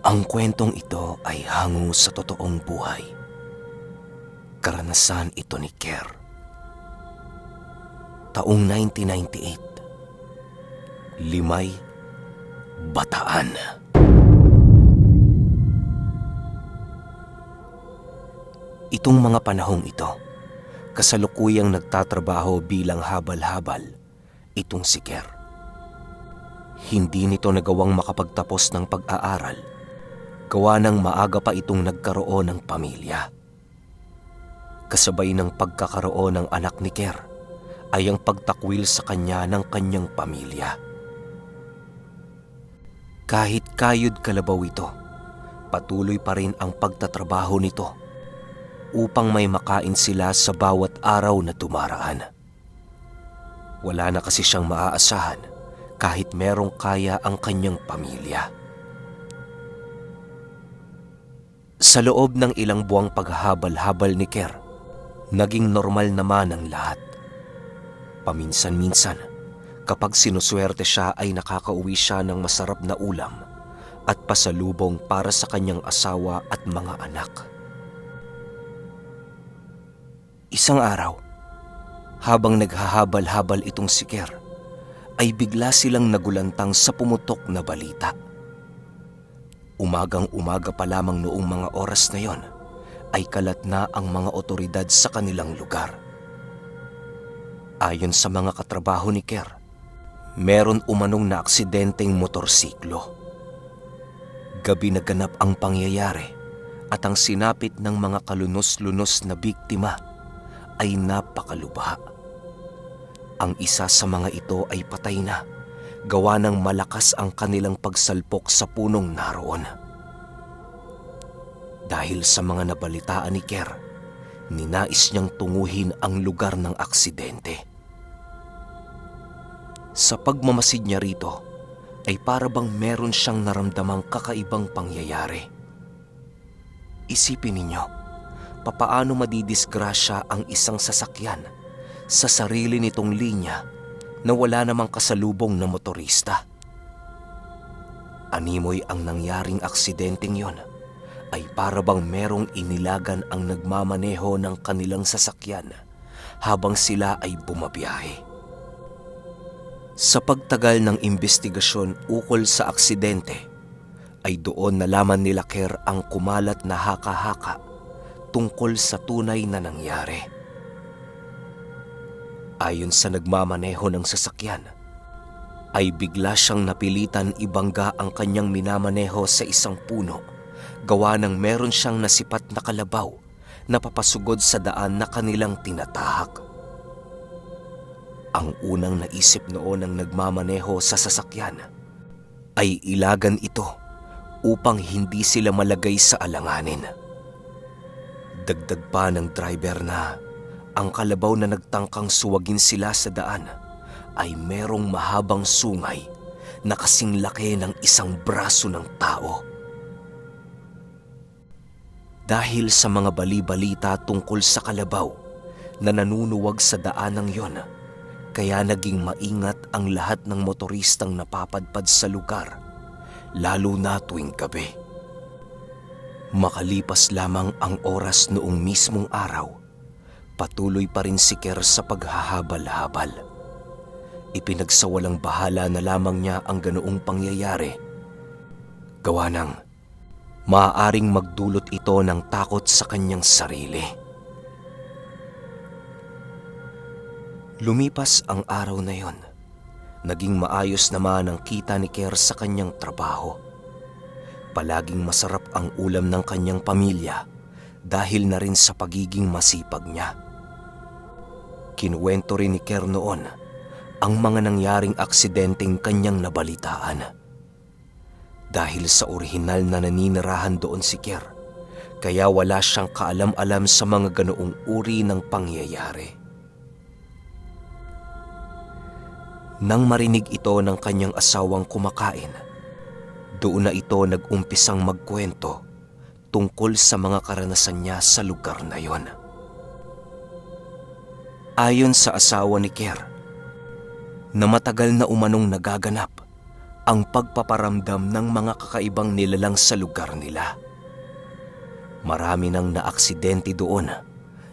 Ang kwentong ito ay hango sa totoong buhay. Karanasan ito ni Kerr. Taong 1998. Limay, Bataan. Itong mga panahong ito, kasalukuyang nagtatrabaho bilang habal-habal itong si Kerr. Hindi nito nagawang makapagtapos ng pag-aaral, gawa ng maaga pa itong nagkaroon ng pamilya. Kasabay ng pagkakaroon ng anak ni Kerr ay ang pagtakwil sa kanya ng kanyang pamilya. Kahit kayod kalabaw ito, patuloy pa rin ang pagtatrabaho nito upang may makain sila sa bawat araw na dumaraan. Wala na kasi siyang maaasahan kahit merong kaya ang kanyang pamilya. Sa loob ng ilang buwang paghahabal-habal ni Kerr, naging normal naman ang lahat. Paminsan-minsan, kapag sinuswerte siya ay nakakauwi siya ng masarap na ulam at pasalubong para sa kanyang asawa at mga anak. Isang araw, habang naghahabal-habal itong si Kerr, ay bigla silang nagulantang sa pumutok na balita. Umagang-umaga pa lamang noong mga oras na yon ay kalat na ang mga otoridad sa kanilang lugar. Ayon sa mga katrabaho ni Kerr, meron umanong naaksidenteng motorsiklo. Gabi na ganap ang pangyayari at ang sinapit ng mga kalunos-lunos na biktima ay napakalubha. Ang isa sa mga ito ay patay na, gawa ng malakas ang kanilang pagsalpok sa punong naroon. Dahil sa mga nabalitaan ni Kerr, ninais niyang tunguhin ang lugar ng aksidente. Sa pagmamasid niya rito, ay para bang meron siyang naramdamang kakaibang pangyayari. Isipin ninyo, papaano madidisgrasya ang isang sasakyan sa sarili nitong linya na wala namang kasalubong na motorista? Animoy ang nangyaring aksidenteng yon ay para bang merong inilagan ang nagmamaneho ng kanilang sasakyan habang sila ay bumabiyahe. Sa pagtagal ng investigasyon ukol sa aksidente, ay doon nalaman nila Kerr ang kumalat na haka-haka tungkol sa tunay na nangyari. Ayon sa nagmamaneho ng sasakyan, ay bigla siyang napilitan ibangga ang kanyang minamaneho sa isang puno gawa ng meron siyang nasipat na kalabaw na papasugod sa daan na kanilang tinatahak. Ang unang naisip noon ng nagmamaneho sa sasakyan ay ilagan ito upang hindi sila malagay sa alanganin. Dagdag pa ng driver na ang kalabaw na nagtangkang suwagin sila sa daan ay merong mahabang sungay na kasing laki ng isang braso ng tao. Dahil sa mga bali-balita tungkol sa kalabaw na nanunuwag sa daanang yon, kaya naging maingat ang lahat ng motoristang napapadpad sa lugar, lalo na tuwing gabi. Makalipas lamang ang oras noong mismong araw, patuloy pa rin si Kerr sa paghahabal-habal. Ipinagsawalang bahala na lamang niya ang ganoong pangyayari. Gawa ng maaaring magdulot ito ng takot sa kanyang sarili. Lumipas ang araw na yon. Naging maayos naman ang kita ni Kerr sa kanyang trabaho. Palaging masarap ang ulam ng kanyang pamilya dahil na rin sa pagiging masipag niya. Kinuwento rin ni Kerr noon ang mga nangyaring aksidenteng kanyang nabalitaan. Dahil sa orihinal na naninirahan doon si Kerr, kaya wala siyang kaalam-alam sa mga ganoong uri ng pangyayari. Nang marinig ito ng kanyang asawang kumakain, doon na ito nag-umpisang magkwento tungkol sa mga karanasan niya sa lugar na yon. Ayon sa asawa ni Kerr, na matagal na umanong nagaganap ang pagpaparamdam ng mga kakaibang nilalang sa lugar nila. Marami nang naaksidente doon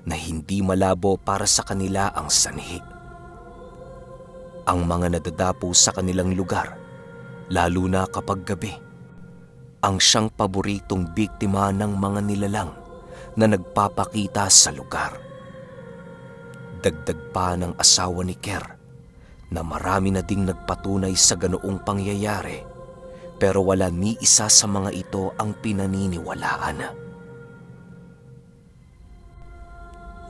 na hindi malabo para sa kanila ang sanhi. Ang mga nadadapo sa kanilang lugar, lalo na kapag gabi, ang siyang paboritong biktima ng mga nilalang na nagpapakita sa lugar. Dagdag pa ng asawa ni Ker na marami na ding nagpatunay sa ganoong pangyayari, pero wala ni isa sa mga ito ang pinaniniwalaan.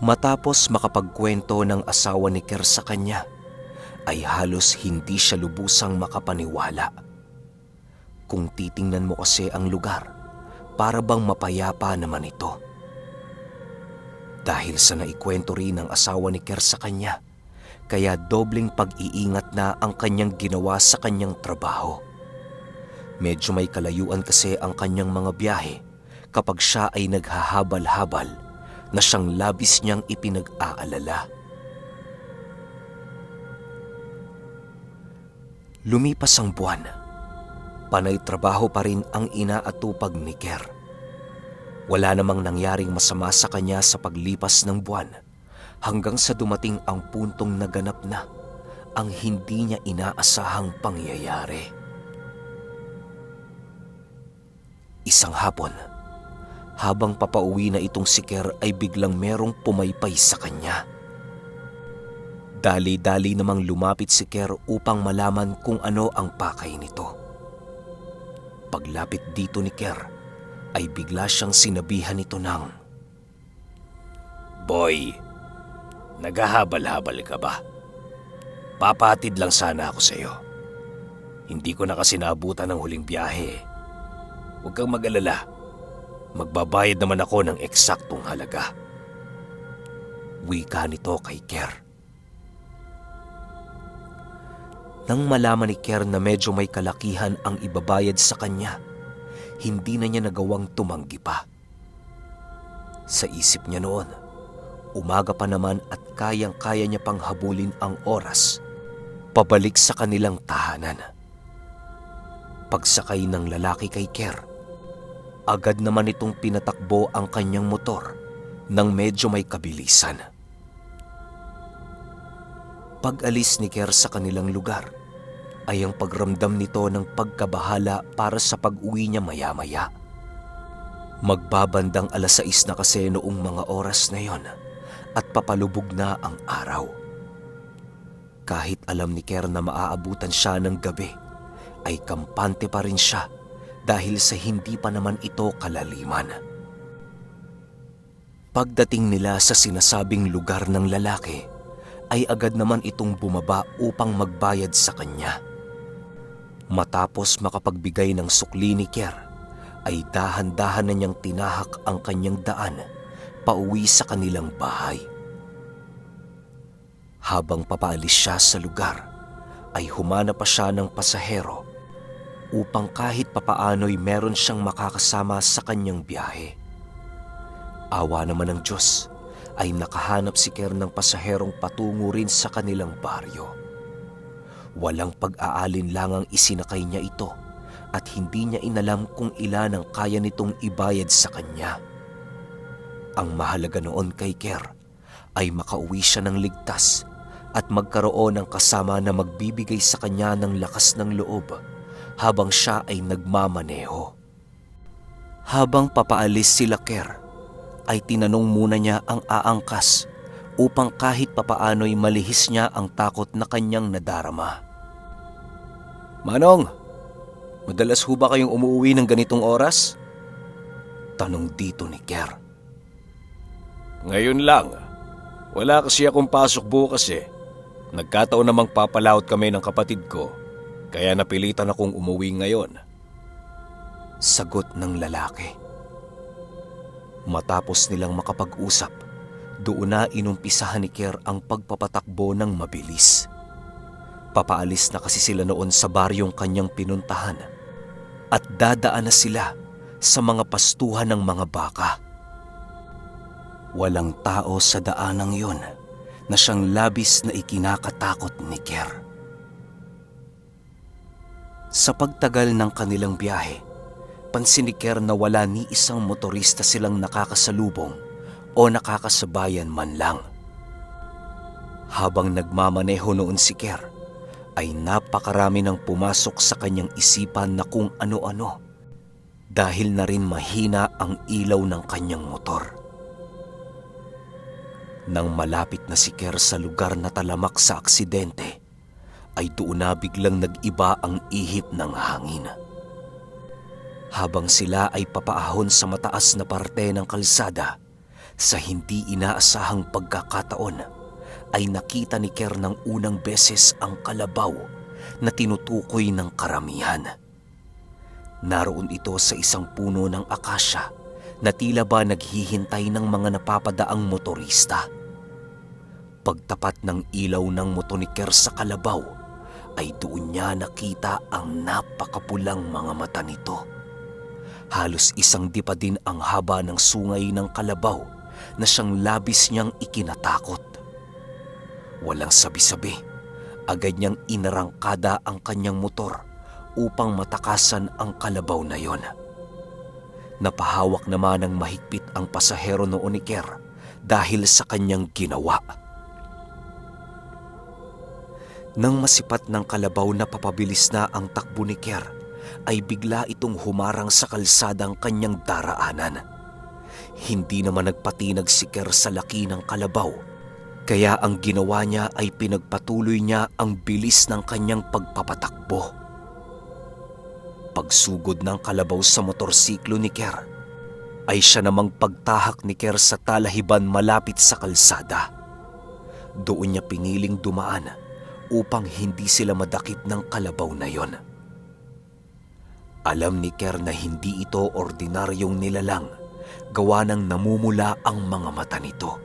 Matapos makapagkwento ng asawa ni Ker sa kanya, ay halos hindi siya lubusang makapaniwala. Kung titingnan mo kasi ang lugar, para bang mapayapa naman ito. Dahil sa naikwento rin ng asawa ni Ker sa kanya, kaya dobleng pag-iingat na ang kanyang ginawa sa kanyang trabaho. Medyo may kalayuan kasi ang kanyang mga biyahe kapag siya ay naghahabal-habal na siyang labis niyang ipinag-aalala. Lumipas ang buwan. Panay trabaho pa rin ang inaatupag ni Ker. Wala namang nangyaring masama sa kanya sa paglipas ng buwan hanggang sa dumating ang puntong naganap na ang hindi niya inaasahang pangyayari. Isang hapon, habang papauwi na itong si Ker ay biglang merong pumaypay sa kanya. Dali-dali namang lumapit si Ker upang malaman kung ano ang pakay nito. Paglapit dito ni Ker, ay bigla siyang sinabihan nito ng, Boy, naghahabal-habal ka ba? Papatid lang sana ako sa'yo. Hindi ko na kasi naabutan ng huling biyahe. Huwag kang mag-alala. Magbabayad naman ako ng eksaktong halaga. Wika nito kay Ker. Nang malaman ni Ker na medyo may kalakihan ang ibabayad sa kanya, hindi na niya nagawang tumanggi pa. Sa isip niya noon, umaga pa naman at kayang-kaya niya pang habulin ang oras pabalik sa kanilang tahanan. Pagsakay ng lalaki kay Ker, agad naman itong pinatakbo ang kanyang motor ng medyo may kabilisan. Pag-alis ni Ker sa kanilang lugar, ay ang pagramdam nito ng pagkabahala para sa pag-uwi niya maya-maya. Magbabandang 6:00 na kasi noong mga oras na yon at papalubog na ang araw. Kahit alam ni Ker na maaabutan siya ng gabi, ay kampante pa rin siya dahil sa hindi pa naman ito kalaliman. Pagdating nila sa sinasabing lugar ng lalaki, ay agad naman itong bumaba upang magbayad sa kanya. Matapos makapagbigay ng sukli ni Ker, ay dahan-dahan na niyang tinahak ang kanyang daan pauwi sa kanilang bahay. Habang papaalis siya sa lugar, ay humanap pa siya ng pasahero upang kahit papaano'y meron siyang makakasama sa kanyang biyahe. Awa naman ng Diyos ay nakahanap si Ker ng pasaherong patungo rin sa kanilang baryo. Walang pag-aalinlangang isinakay niya ito at hindi niya inalam kung ilan ang kaya nitong ibayad sa kanya. Ang mahalaga noon kay Ker ay makauwi siya ng ligtas at magkaroon ng kasama na magbibigay sa kanya ng lakas ng loob habang siya ay nagmamaneho. Habang papaalis sila Ker, ay tinanong muna niya ang aangkas upang kahit papaano'y malihis niya ang takot na kanyang nadarama. Manong, madalas ho ba kayong umuwi ng ganitong oras? Tanong dito ni Ker. Ngayon lang. Wala kasi akong pasok bukas. Nagkataon namang papalaot kami ng kapatid ko, kaya napilitan akong umuwi ngayon. Sagot ng lalaki. Matapos nilang makapag-usap, doon na inumpisahan ni Ker ang pagpapatakbo ng mabilis. Papaalis na kasi sila noon sa baryong kanyang pinuntahan at dadaan na sila sa mga pastuhan ng mga baka. Walang tao sa daanang yon na siyang labis na ikinakatakot ni Ker. Sa pagtagal ng kanilang biyahe, pansin ni Ker na wala ni isang motorista silang nakakasalubong o nakakasabayan man lang. Habang nagmamaneho noon si Ker, ay napakarami ng pumasok sa kanyang isipan na kung ano-ano dahil na rin mahina ang ilaw ng kanyang motor. Nang malapit na si Ker sa lugar na talamak sa aksidente, ay doon na biglang nag-iba ang ihip ng hangin. Habang sila ay papaahon sa mataas na parte ng kalsada, sa hindi inaasahang pagkakataon, ay nakita ni Ker ng unang beses ang kalabaw na tinutukoy ng karamihan. Naroon ito sa isang puno ng akasya na tila ba naghihintay ng mga napapadaang motorista. Pagtapat ng ilaw ng motor ni Ker sa kalabaw, ay doon niya nakita ang napakapulang mga mata nito. Halos isang dipa din ang haba ng sungay ng kalabaw na siyang labis niyang ikinatakot. Walang sabi-sabi, agad niyang inarangkada ang kanyang motor upang matakasan ang kalabaw na yon. Napahawak naman ng mahigpit ang pasahero noon ni Ker dahil sa kanyang ginawa. Nang masipat ng kalabaw na papabilis na ang takbo ni Ker, ay bigla itong humarang sa kalsadang kanyang daraanan. Hindi naman nagpatinag si Ker sa laki ng kalabaw, kaya ang ginawa niya ay pinagpatuloy niya ang bilis ng kanyang pagpapatakbo. Pagsugod ng kalabaw sa motorsiklo ni Ker, ay siya namang pagtahak ni Ker sa talahiban malapit sa kalsada. Doon niya piniling dumaan upang hindi sila madakip ng kalabaw na yon. Alam ni Ker na hindi ito ordinaryong nilalang, gawa ng namumula ang mga mata nito.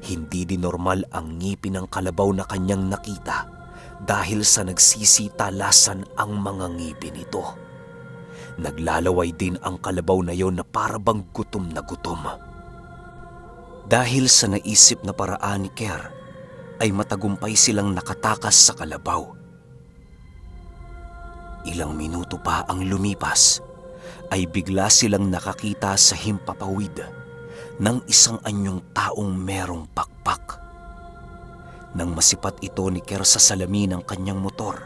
Hindi din normal ang ngipin ng kalabaw na kanyang nakita dahil sa nagsisitalasan ang mga ngipin nito. Naglalaway din ang kalabaw na yon na parabang gutom na gutom. Dahil sa naisip na paraan ni Ker, ay matagumpay silang nakatakas sa kalabaw. Ilang minuto pa ang lumipas, ay bigla silang nakakita sa himpapawid ng isang anyong taong merong pakpak. Nang masipat ito ni Ker sa salamin ng kanyang motor,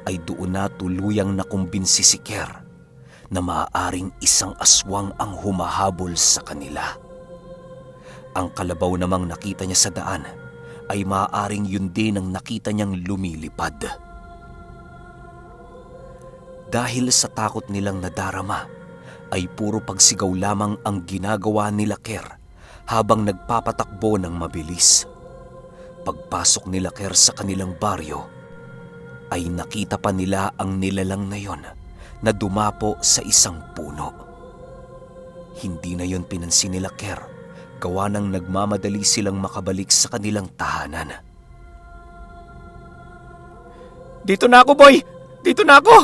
ay doon na tuluyang nakumbinsi si Ker na maaaring isang aswang ang humahabol sa kanila. Ang kalabaw namang nakita niya sa daan ay maaaring yun din ang nakita niyang lumilipad. Dahil sa takot nilang nadarama, ay puro pagsigaw lamang ang ginagawa nila Ker habang nagpapatakbo ng mabilis. Pagpasok nila Ker sa kanilang baryo, ay nakita pa nila ang nilalang na yon na dumapo sa isang puno. Hindi na yon pinansin nila Ker, gawa ng nagmamadali silang makabalik sa kanilang tahanan. Dito na ako, boy! Dito na ako!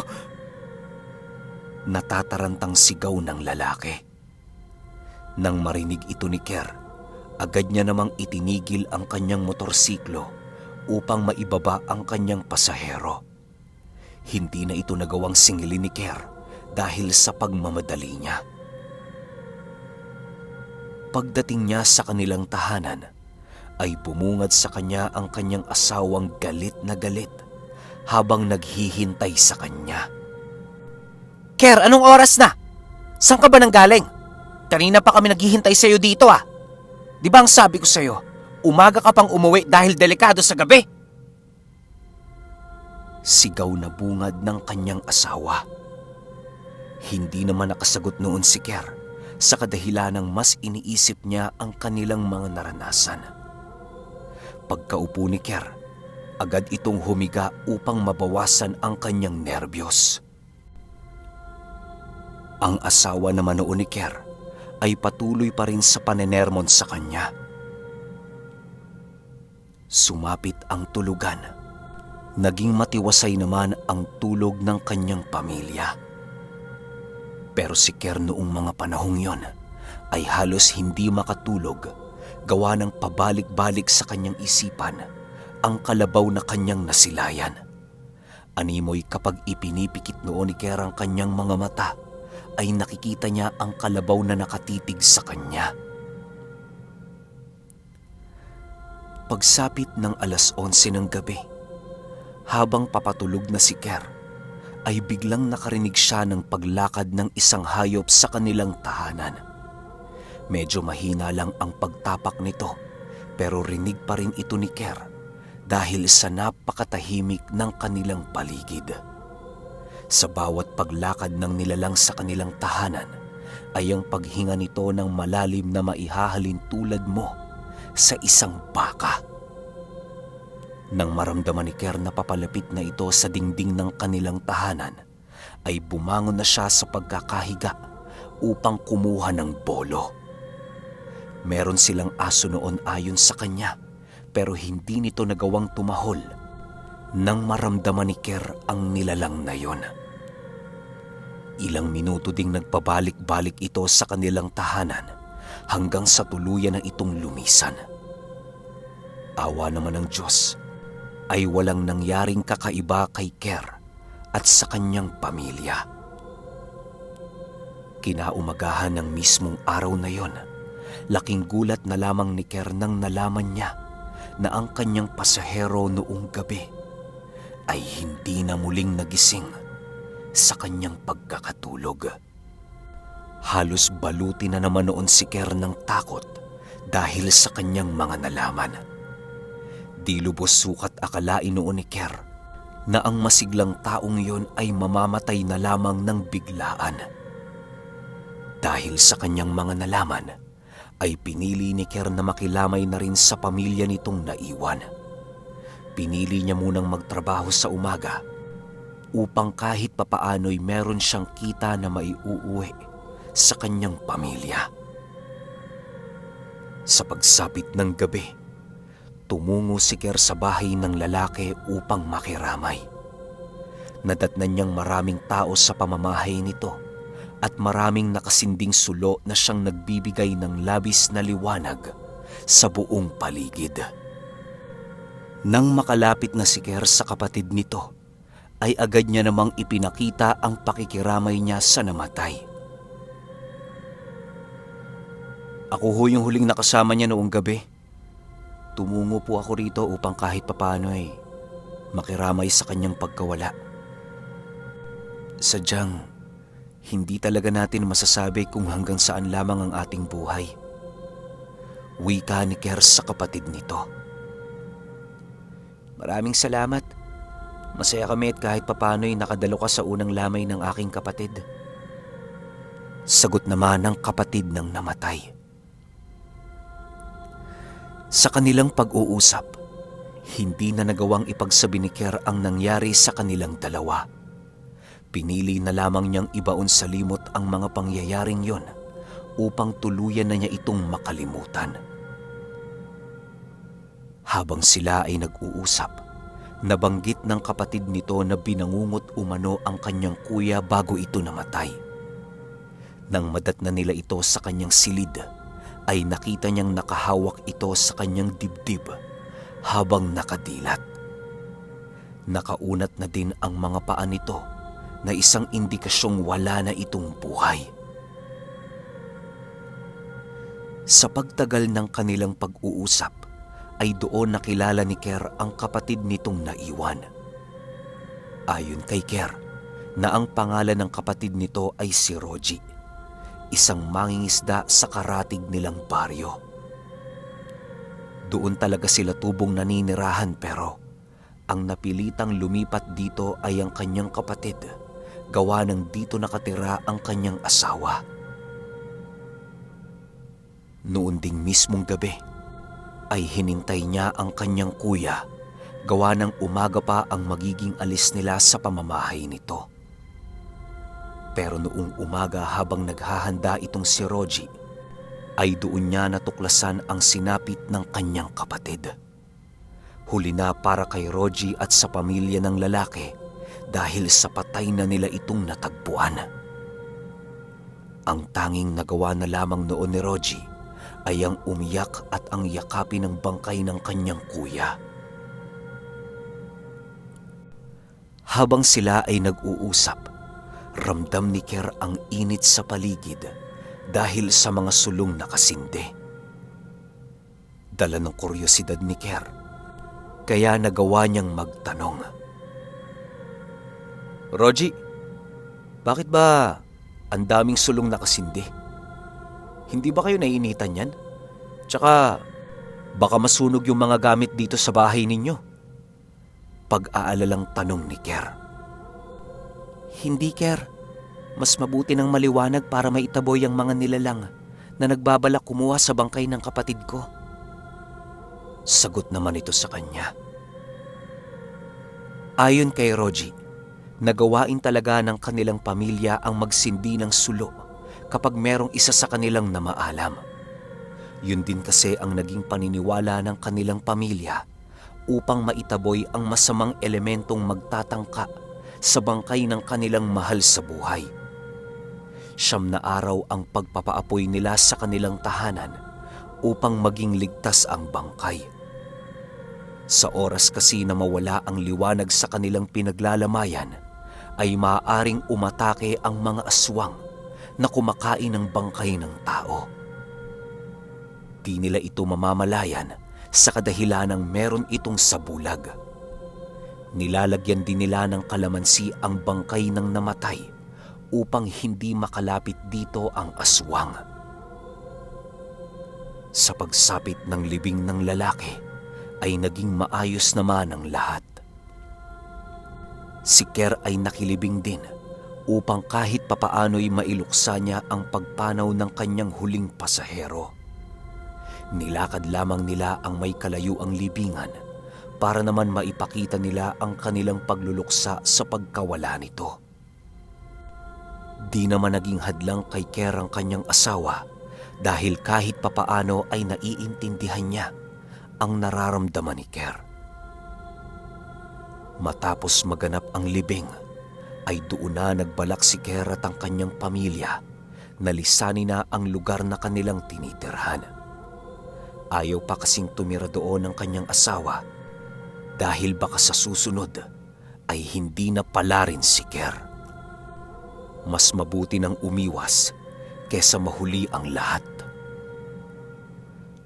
Natatarantang sigaw ng lalaki. Nang marinig ito ni Ker, agad niya namang itinigil ang kanyang motorsiklo upang maibaba ang kanyang pasahero. Hindi na ito nagawang singilin ni Ker dahil sa pagmamadali niya. Pagdating niya sa kanilang tahanan, ay bumungad sa kanya ang kanyang asawang galit na galit habang naghihintay sa kanya. Ker, anong oras na? Saan ka ba nanggaling? Kanina pa kami naghihintay sa'yo dito ah. Di ba ang sabi ko sa'yo, umaga ka pang umuwi dahil delikado sa gabi? Sigaw na bungad ng kanyang asawa. Hindi naman nakasagot noon si Ker sa kadahilanang mas iniisip niya ang kanilang mga naranasan. Pagkaupo ni Ker, agad itong humiga upang mabawasan ang kanyang nerbiyos. Ang asawa naman noon ni Ker ay patuloy pa rin sa panenermon sa kanya. Sumapit ang tulugan. Naging matiwasay naman ang tulog ng kanyang pamilya. Pero si Ker noong mga panahong yon ay halos hindi makatulog gawa ng pabalik-balik sa kanyang isipan ang kalabaw na kanyang nasilayan. Animoy kapag ipinipikit noon ni Ker ang kanyang mga mata, ay nakikita niya ang kalabaw na nakatitig sa kanya. Pagsapit ng 11:00 ng gabi, habang papatulog na si Ker, ay biglang nakarinig siya ng paglakad ng isang hayop sa kanilang tahanan. Medyo mahina lang ang pagtapak nito, pero rinig pa rin ito ni Ker dahil sa napakatahimik ng kanilang paligid. Sa bawat paglakad ng nilalang sa kanilang tahanan ay ang paghinga nito ng malalim na maihahalin tulad mo sa isang baka. Nang maramdaman ni Ker na papalapit na ito sa dingding ng kanilang tahanan, ay bumangon na siya sa pagkakahiga upang kumuha ng bolo. Meron silang aso noon ayon sa kanya, pero hindi nito nagawang tumahol nang maramdaman ni Ker ang nilalang na yon. Ilang minuto ding nagpabalik-balik ito sa kanilang tahanan hanggang sa tuluyan na itong lumisan. Awa naman ng Diyos ay walang nangyaring kakaiba kay Ker at sa kanyang pamilya. Kinaumagahan ng mismong araw na yon, laking gulat na lamang ni Ker nang nalaman niya na ang kanyang pasahero noong gabi ay hindi na muling nagising sa kanyang pagkakatulog. Halos baluti na naman noon si Ker ng takot dahil sa kanyang mga nalaman. Di lubos sukat akalain noon ni Ker na ang masiglang taong yon ay mamamatay na lamang ng biglaan. Dahil sa kanyang mga nalaman, ay pinili ni Ker na makilamay na rin sa pamilya nitong naiwan. Pinili niya munang magtrabaho sa umaga upang kahit papaano'y meron siyang kita na maiuuwi sa kanyang pamilya. Sa pagsapit ng gabi, tumungo si Ker sa bahay ng lalaki upang makiramay. Nadatnan niyang maraming tao sa pamamahay nito at maraming nakasinding sulo na siyang nagbibigay ng labis na liwanag sa buong paligid. Nang makalapit na si Ker sa kapatid nito, ay agad niya namang ipinakita ang pakikiramay niya sa namatay. Ako ho yung huling nakasama niya noong gabi. Tumungo po ako rito upang kahit papaano ay makiramay sa kanyang pagkawala. Sadyang, hindi talaga natin masasabi kung hanggang saan lamang ang ating buhay. Wika ni Ker sa kapatid nito. Maraming salamat. Masaya kami at kahit papano'y nakadalo ka sa unang lamay ng aking kapatid. Sagot naman ng kapatid ng namatay. Sa kanilang pag-uusap, hindi na nagawang ipagsabi ni Ker ang nangyari sa kanilang dalawa. Pinili na lamang niyang ibaon sa limot ang mga pangyayaring yon upang tuluyan na niya itong makalimutan. Habang sila ay nag-uusap, nabanggit ng kapatid nito na binangungot umano ang kanyang kuya bago ito namatay. Nang madatna nila ito sa kanyang silid, ay nakita niyang nakahawak ito sa kanyang dibdib habang nakadilat. Nakaunat na din ang mga paa nito na isang indikasyong wala na itong buhay. Sa pagtagal ng kanilang pag-uusap, ay doon nakilala ni Ker ang kapatid nitong naiwan. Ayon kay Ker, na ang pangalan ng kapatid nito ay si Rogie, isang mangingisda sa karatig nilang baryo. Doon talaga sila tubong naninirahan pero ang napilitang lumipat dito ay ang kanyang kapatid, gawa ng dito nakatira ang kanyang asawa. Noon ding mismong gabi, ay hinintay niya ang kanyang kuya, gawa ng umaga pa ang magiging alis nila sa pamamahay nito. Pero noong umaga habang naghahanda itong si Rogie, ay doon niya natuklasan ang sinapit ng kanyang kapatid. Huli na para kay Rogie at sa pamilya ng lalaki dahil sa patay na nila itong natagpuan. Ang tanging nagawa na lamang noon ni Rogie ay ang umiyak at ang yakapin ng bangkay ng kanyang kuya. Habang sila ay nag-uusap, ramdam ni Ker ang init sa paligid dahil sa mga sulong nakasindi. Dala ng kuryosidad ni Ker, kaya nagawa niyang magtanong. "Rogie, bakit ba ang daming sulong nakasindi? Hindi ba kayo naiinitan yan? Tsaka baka masunog yung mga gamit dito sa bahay ninyo." Pag-aalalang tanong ni Ker. "Hindi, Ker. Mas mabuti ng maliwanag para maitaboy ang mga nilalang na nagbabalak kumuha sa bangkay ng kapatid ko." Sagot naman ito sa kanya. Ayon kay Rogie, nagawain talaga ng kanilang pamilya ang magsindi ng sulo kapag merong isa sa kanilang namaalam. Yun din kasi ang naging paniniwala ng kanilang pamilya upang maitaboy ang masamang elementong magtatangka sa bangkay ng kanilang mahal sa buhay. 9 na araw ang pagpapaapoy nila sa kanilang tahanan upang maging ligtas ang bangkay. Sa oras kasi na mawala ang liwanag sa kanilang pinaglalamayan, ay maaaring umatake ang mga aswang na kumakain ng bangkay ng tao. Di nila ito mamamalayan sa kadahilanang meron itong sabulag. Nilalagyan din nila ng kalamansi ang bangkay ng namatay upang hindi makalapit dito ang aswang. Sa pagsapit ng libing ng lalaki ay naging maayos naman ang lahat. Si Ker ay nakilibing din upang kahit papaano'y mailuksa niya ang pagpanaw ng kanyang huling pasahero. Nilakad lamang nila ang may kalayuang libingan para naman maipakita nila ang kanilang pagluluksa sa pagkawala nito. Di naman naging hadlang kay Ker ang kanyang asawa dahil kahit papaano ay naiintindihan niya ang nararamdaman ni Ker. Matapos maganap ang libing, ay doon na nagbalak si Ker at ang kanyang pamilya na lisanin na ang lugar na kanilang tinitirhan. Ayaw pa kasing tumira doon ang kanyang asawa dahil baka sa susunod ay hindi na pala rin si Ker. Mas mabuti nang umiwas kesa mahuli ang lahat.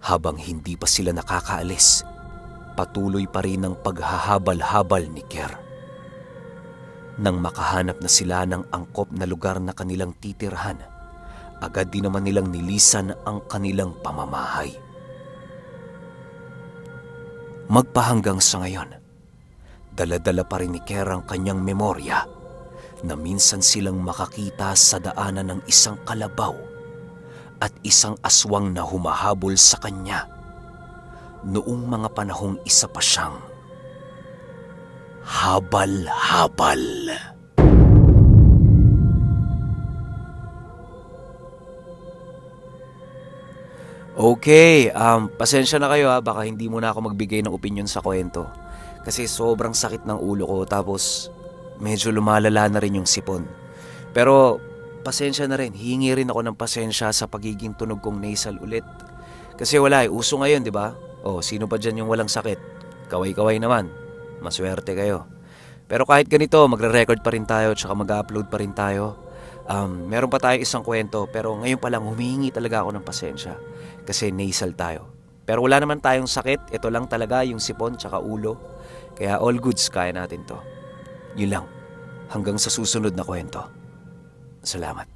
Habang hindi pa sila nakakaalis, patuloy pa rin ang paghahabal-habal ni Ker. Nang makahanap na sila ng angkop na lugar na kanilang titirhan, agad din naman nilang nilisan ang kanilang pamamahay. Magpahanggang sa ngayon, dala-dala pa rin ni Ker ang kanyang memorya na minsan silang makakita sa daanan ng isang kalabaw at isang aswang na humahabol sa kanya noong mga panahong isa pa siyang habal-habal. Okay, pasensya na kayo ha, baka hindi muna ako magbigay ng opinion sa kwento. Kasi sobrang sakit ng ulo ko tapos medyo lumalala na rin yung sipon. Pero pasensya na rin, hihingi rin ako ng pasensya sa pagiging tunog kong nasal ulit. Kasi wala eh, uso ngayon, di ba? O, sino pa dyan yung walang sakit? Kaway-kaway naman, maswerte kayo. Pero kahit ganito, magre-record pa rin tayo tsaka mag-upload pa rin tayo. Meron pa tayong isang kwento pero ngayon pa lang humihingi talaga ako ng pasensya kasi nasal tayo. Pero wala naman tayong sakit, ito lang talaga yung sipon tsaka ulo. Kaya all goods, kaya natin to. Yun lang, hanggang sa susunod na kwento. Salamat.